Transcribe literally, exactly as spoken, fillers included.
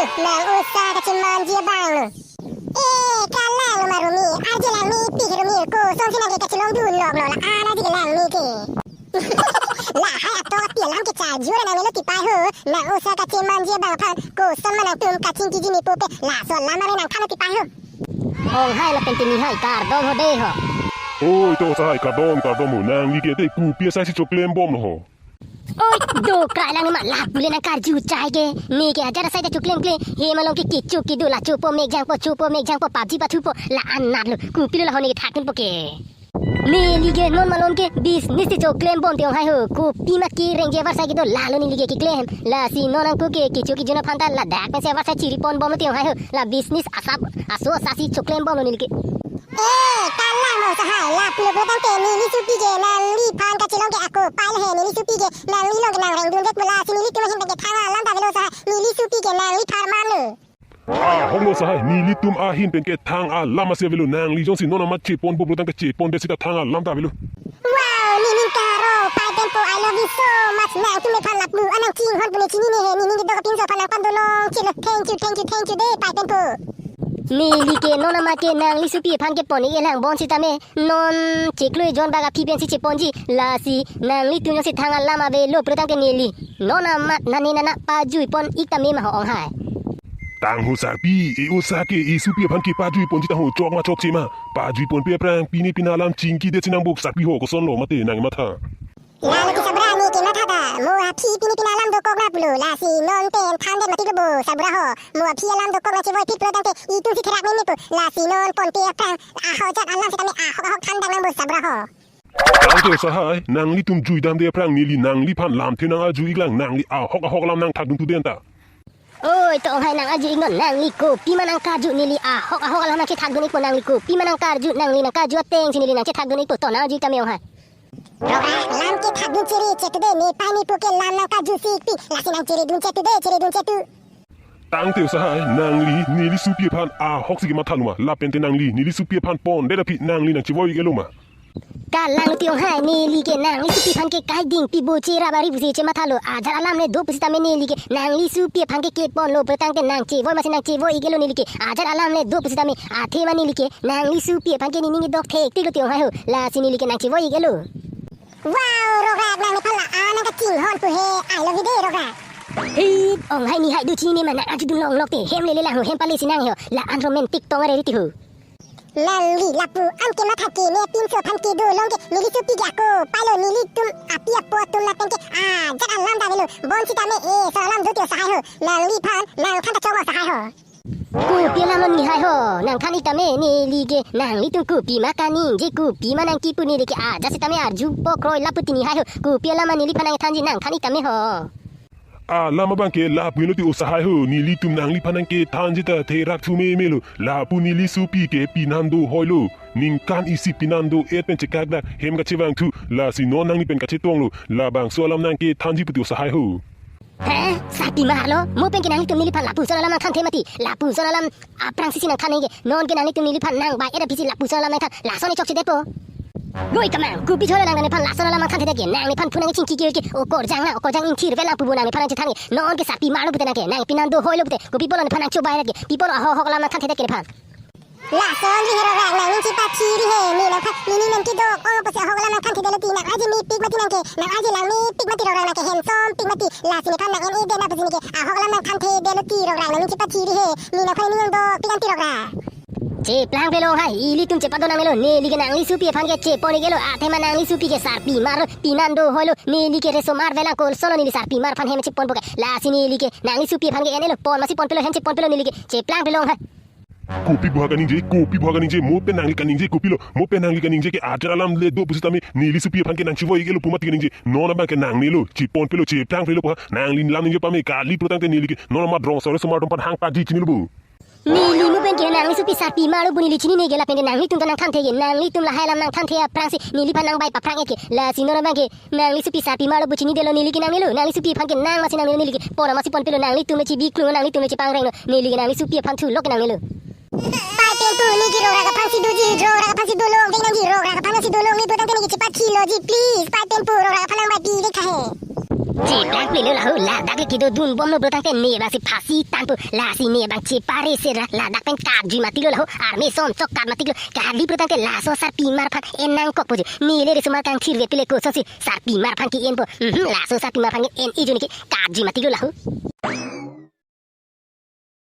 Nang osa kachemanji abang lo. Eh, kalang lo ma Rumi, arje langmepik Rumi, kosonsi nang ke kachelongdun lok lo la-an arje langme ke. Lahai atok api alam ke charju ra nang melo tipai ho. Nang osa kachemanji abang aphan, koson ma nangtum kachingkiji ne pupe, laso alam are nang than tipai ho. Onghai lapen tini hai kardom ho dei ho. Oi to osa hai, kardom kardom ho, nangli ke te kopi asai si choklem bom lo ho. Oi, do krai lang ma lapu le nang karju chai ke. Ne ke ajat asai ta choklem kle. Hem along ke kecho kedo la chopo mekjangpo, chopo mekjangpo, PUBG pathupo, la-an nat lo. Kopilo la ho ne ke thakdunpo ke. Neli ke non malom ke business te choklem bom te onghai ho. Kopi ma kerengji avarsai kedo, lalo neli ke keklem. Lasi non angko ke kecho kejun aphan ta ladak pensi avarsai chiri pon bom lo te onghai ho. La business asap aso asasi choklem bom lo neli ke. Eh, kalang mo osa hai, lapu lo pulo tangte neli sopi ke nangliphan kachelong ke ako pai lo he, neli sopi ke nangli along ke nang rengdun det pu, lasi nelitum ahin pen ke thang alam ta avelo osa hai, neli sopi ke nangli pharman lo. Ahok lo osa hai, nelitum ahin pen ke thang alam asi avelo, nangli jongsi non amat chepon bom pulo tangte chepon det sita thang alam ta avelo. Wow, nening karo, Pai Tempo, I love you so much. Nangtum aphan lapu anang chinghon pu ne chinine he, nening kedok apinso aphan nang pando longchelo. Thank you, thank you, thank you dei, Pai Tempo. Neli ke non amat ke nangli sopi aphan ke pon-ik lang bom sitame, non chiklo jon bak aphi pensi cheponji, lasi nanglitum jongsi thang alam avelo pulo tangte neli non amat nane nana pajui pon-ik tame ma ho onghai. Tang ho sarpi, e osa ke e sopi aphan ke pajui ponji tang ho, chok ma chokche ma. Pajui ponpe aphrang pine pine alam chingki det si nang bok sarpi ho, koson lo mate nang matha. Lalo ke sabra ne ke matha ta, mo aphi pine pine alam dokok na pulo, lasi non pen than det mati lo bo sabra ho. Mo aphi alam dokok nang chevoi thik pulo tangte itum si therak meme po, lasi non ponpe aphrang ahok ajat alam sitame ahok ahok than dang nang bo sabra ho. Tangte osa hai, nanglitum jui damde aphrang neli nangliphan lamthe nang arju-ik lang, nangli ahok ahok alam nang thakdun tu den ta. Oi, to onghai nang arju-ik non, nangli kopi ma nang karju, neli ahok ahok alam nang chethakdun-ikpo, nangli kopi ma nang karju, nangli nang karju ateng si neli nang chethakdun-ikpo, to nang arju-ik tame onghai. Rokra, lam kethakdun chere chetu de, ne pai ne po ke lam nang karju si ikpi, lasi nang cheredun chetu de, cheredun chetu. Tangte osa hai, nangli neli sopi aphan ahok si kematha lo ma, lapen te nangli neli sopi aphan pon det aphi nangli nang chevoi-ik-et lo ma. Kalang lo te onghai, neli ke nangli sopi aphan ke kaiding pi bo, cherap ari pusi chematha lo, ajat alam le do pusitame neli ke nangli sopi aphan ke kepon lo pulo tangte nang chevoi masi nang chevoi-ik-et lo neli ke, ajat alam le do pusitame, athema neli ke nangli sopi aphan ke nening kedok thektik lo te onghai ho, lasi neli ke nang chevoi-ik-et lo. Wow, Rokra, nangliphan la-an nang kachinghon pu he, I love you dei Rokra. He, onghai ne hai do chinine ma, nang arjudun longlok te, hem lele lang ho, hem pale si nang he ho, la-an romantic tong arere ti ho. Nangli lapu an kematha ke ne pinso aphan kedo long ke neli sopi ke ako pai lo, nelitum api apo atum lapen ke ajat alam ta avelo, bonsitame e so alam do te osa hai ho, nangliphan nang than ta chok osa hai ho. Kopi alam lo ne hai ho, nang than-ik tame, neli ke nanglitum kopi ma kaningje, kopi ma nang kipu neli ke ajat sitame arjupo kroi lapu te ne hai ho, kopi alam ma neliphan nang thanji, nang than-ik tame ho. Alam abang ke lapu henlo te osa hai ho, nelitum nangliphan nang kethanji ta therak thu meme lo, lapu neli sopi ke pinan do hoi lo, ningkan isi pinan do-et pen chekak dak hem kachevang thu, lasi non nangli pen kachetong lo, labangso alam nang kethanji pu te osa hai ho. He, sarpi mar lo, mo pen ke nanglitum neliphan lapuson alam nang thanthe mati, lapuson alam aphrang sisi nang than nangji, non ke nanglitum neliphan nang bai-et aphi si lapuson alam nang than, lason ne chokche detpo. Goi kamang, kopi cholo nang neliphan lason alam nang thanthe det ke, nangliphan phu nang chingki ke ke, okorjang nang, okorjang ingthir vel nang pu bo nangliphan nang chethan ke, non ke sarpi mar lo pute nang ke, nang pinan do hoi lo pute, kopi pulo nephan nang chobai det ke, pi pulo ahok ahok alam nang thanthe det ke nephan. Lason ri he Rokra, nangning chepathiri he, ne nangphan, ne ne nang kedok ong apotsi ahok alam nang thanthe det lo ti, nang arje mepik mati nang ke, nang arje langmepik mati Rokra, nang ke handsome pik mati, lasi nephan nang en-e det na apotsi ne ke ahok alam nang thanthe det lo ti Rokra, nangning chepathiri he, ne nangphan ne nang dokpik an ti Rokra. Cheplang pelo hai, ilitum chepadon nang melo, neli ke nangli sopi aphan ke chepon-ik-et lo, athema nangli sopi ke sarpi mar lo, pinan do hoi lo, neli ke reso mar velang, kolson lo neli sarpi mar aphan hem cheponpo ke, lasi neli ke nangli sopi aphan ke en-e lo, pon masi ponpelo, hem cheponpelo neli ke, cheplang pelo hai. Kopi buha kaningje, kopi buha kaningje, mo pen nangli kaningje kopilo, mo pen nangli kaningje ke ajat alam le do pusitame, neli sopi aphan ke nang chevoi-ik-et lo pu mati kaningje, non abang ke nangne lo, cheponpelo, cheplang pelo pu ha, nangli lam ningje pame kali pulo tangte neli ke, non amat rong sore somar atum aphan hang paji chinilo bo. Neli mo pen ke nangli sopi sarpi mar lo pu neli chinine ke, lapen ke nanglitum ta nang thanthe ke, nanglitum lahai alam nang thanthe aphrang si, neliphan nang bai paphrang-et ke, lasi non abang ke, nangli sopi sarpi mar lo pu chinidetlo, neli ke nangnelo, nangli sopi aphan ke nang masi nangnelo, neli ke pon masi ponpelo, nanglitum le chebiklung, nanglitum le chepangreng lo, neli ke nangli sopi aphan thu lok ke nangnelo. Pai Tempo, ne ke Rokra aphan si doji, Rokra aphan si dolong vek nangji, Rokra aphan si dolong ne pu tangte ne ke chepathi loji, please, Pai Tempo, Rokra aphan nang bai pi vek tha he. Cheplang plelo lahu, ladak le kedodun bomlo pulotangte ne abangsi phasi tangpo, lasi ne abang chepare sera, ladak pen katjui matiklo lahu, arme son chok kat matiklo, kali pulotangte laso sarpimar aphan en nangkokpo ji, ne le risomar kangthir vet pile kosonsi sarpimar aphan ke-enpo, mhm, laso sarpimar aphan ke-en-e juni ke katjui matiklo lahu.